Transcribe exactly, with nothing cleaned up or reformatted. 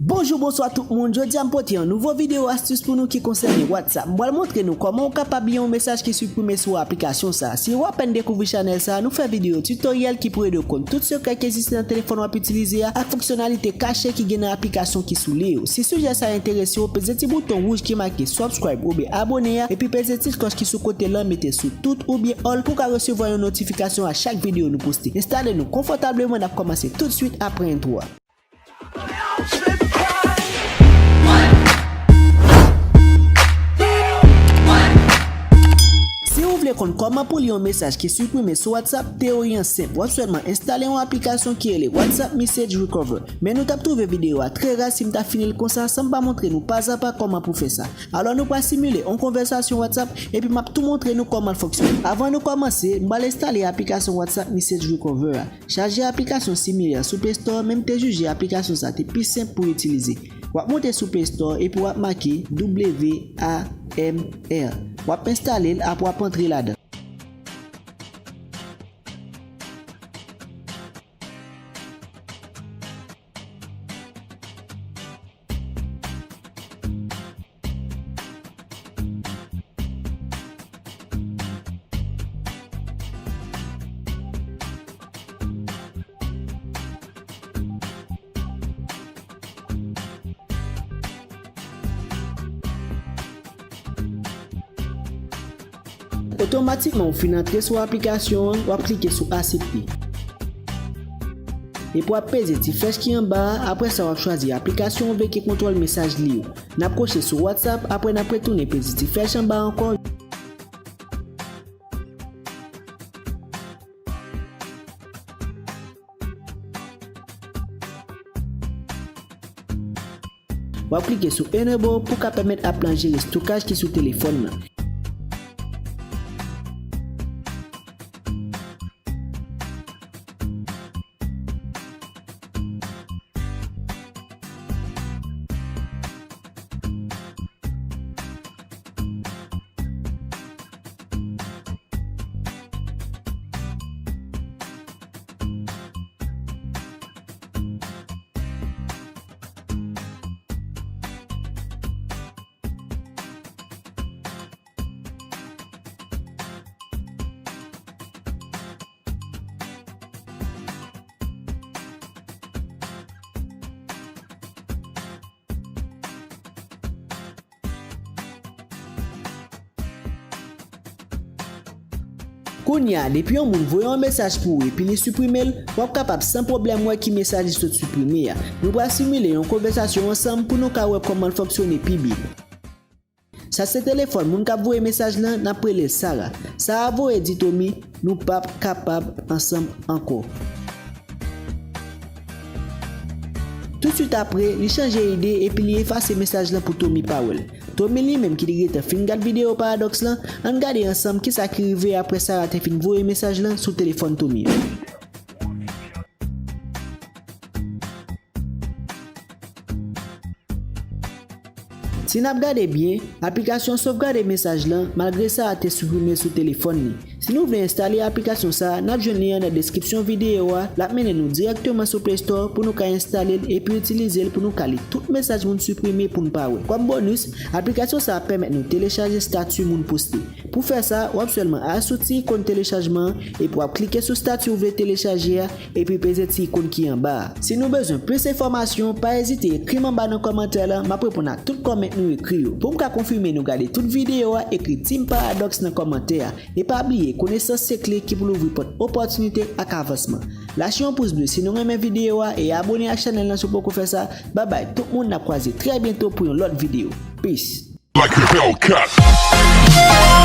Bonjou, bonswa tout moun. Jodi a m pote yon nouvo videyo astis pou nou ki konsène WhatsApp. M pral montre nou kòman ou kapab li yon mesaj ki siprime sou aplikasyon sa. Si ou apèn dekouvri chanèl sa, nou fè videyo tutorial ki pou ede w konn tout sekrè ki egziste nan telefòn w ap itilize a ak fonksyonalite kache ki gen nan aplikasyon ki sou li yo. Si sijè sa enterese w, peze ti bouton wouj ki make subscribe oubyen abone a, epi peze ti klòch ki sou kote l lan mete sou tout oubyen all pou w ka resevwa yon notifikasyon a chak videyo nou poste. Enstale nou konfòtableman, n ap kòmanse toutswit apre entwo a. Si ou vle konn kòman pou li yon mesaj ki siprime sou WhatsApp, teori an senp. W ap sèlman enstale yon aplikasyon ki rele WhatsApp Message Recover. Men nou t ap twouve videyo a trè raz si m ta fini l konsa san m pa montre nou pazapa kòman pou fè sa. Alò nou pral simile yon konvèsasyon WhatsApp epi m ap tou montre nou kòman l fonksyone. Avan nou kòmanse, m pral enstale aplikasyon WhatsApp Message Recover a. Chaje aplikasyon similè sou Play Store, men m te jije aplikasyon sa te pi senp pou itilize. W ap monte sou Play Store epi w ap make W A M R. W ap enstale l, apre w ap antre ladan. Otomatikman ou fin antre sou aplikasyon an, w ap klike sou aksepte. Epi w ap peze ti flèch ki anba a, apre sa w ap chwazi aplikasyon ou vle ki kontwòl mesaj li yo. N ap kwoche sou WhatsApp, apre n ap retounen peze ti flèch anba ankò. W ap klike sou Enable pou ka pèmèt app lan jere stokaj ki sou telefòn nan. Kounye a, depi yon moun voye yon mesaj pou ou epi li siprime l, w ap kapab san pwoblèm wè ki mesaj li sot siprime a. Nou pral simile yon konvèsasyon ansanm pou nou ka wè kòman l fonksyone pi byen. Sa se telefòn moun k ap voye mesaj lan, n ap rele l Sara. Sara voye di Tommy, "Nou p ap kapab ansanm ankò." Toutswit apre, li chanje ide epi li efase mesaj lan pou Tommy pa wè l. Tommy li menm ki te gentan fin gad videyo paradòks lan, ann gade ansanm kisa ki rive apre Sara te fin voye mesaj lan sou telefòn Tommy an. Si n ap gade byen, aplikasyon sovgade mesaj lan, malgre sa a te siprime sou telefòn li. Si nou vle enstale aplikasyon sa a, n ap jwenn li an nan deskripsyon videyo a, l ap mennen nou dirèkteman sou Play Store pou nou ka enstale l epi itilize l pou nou ka li tout mesaj moun siprime pou n pa wè. Kòm bonis, aplikasyon sa a ap pèmèt nou telechaje estati moun poste. Pou fè sa, w ap sèlman al sou ti ikòn telechajman an epi w ap klike sou estati ou vle telechaje a, epi peze ti ikòn ki anba a. Si nou bezwen plis enfòmasyon, pa ezite ekri m anba nan kòmantè lan, m ap reponn a tout kòmant nou ekri yo. Pou m ka konfime nou gade tout videyo a, ekri Team Paradox nan kòmantè a. E pa bliye, konesans se kle ki pou louvri pòt opòtinite ak avansman. Lache yon pous ble si nou renmen videyo a e abone ak chanèl lan si w poko fè sa. Babay tout moun, n ap kwaze trè byento pou yon lòt videyo. Peace. Like a Hellcat.